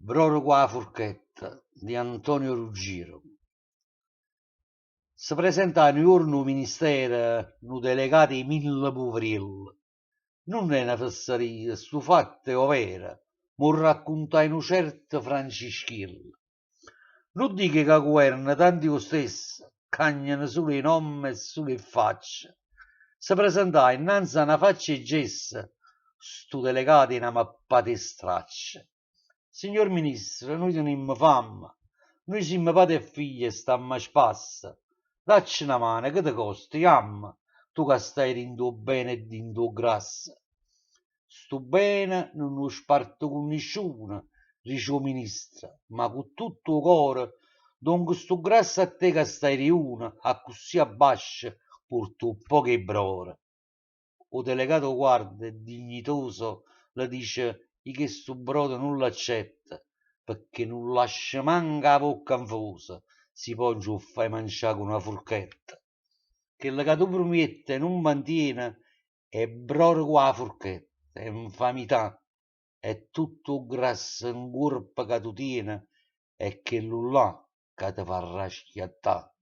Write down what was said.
Broro cu 'a furchetta di Antonio Ruggiero. Se presentaje nu juorno 'o Ministero nu delegato 'e mille puverielle. Nun è na fesseria, stu fatto è overo, m' 'o raccuntaje nu certo Francischiello. Nun dico ca guverna tanto è 'o stesso, cagnano sulo 'e nomme e sulo 'e ffacce. Se presentaje 'nnanze a na faccia 'e gesso stu delegato 'e na mappata 'e stracce. Signor Ministro, nuje tenimmo famma, nuje simmo pate e figlie e stammo a spasso. Dacce na mano, che te costa, jammo, tu ca staje dint' 'o bbene e dint' 'o grasso. Stu bbene nun 'o sparto cu nisciuno, dice 'o Ministro, ma cu tutto 'o core dongo stu grasso a te ca staje diuno, accussì abbascio puorte 'o ppoco 'e broro. 'O delegato 'o guarda e dignitoso le dice i' chestu brodo nun l'accetto, pecché nun lascio manco 'a vocca 'nfosa si po' nce 'o fai mangià cu na furchetta. Chello ca tu prumiette e nun mantiene è broro cu 'a furchetta, è 'nfamità, è tutto 'o grasso 'ncuorpo ca tu tiene, è chello là ca te farrà schiattà.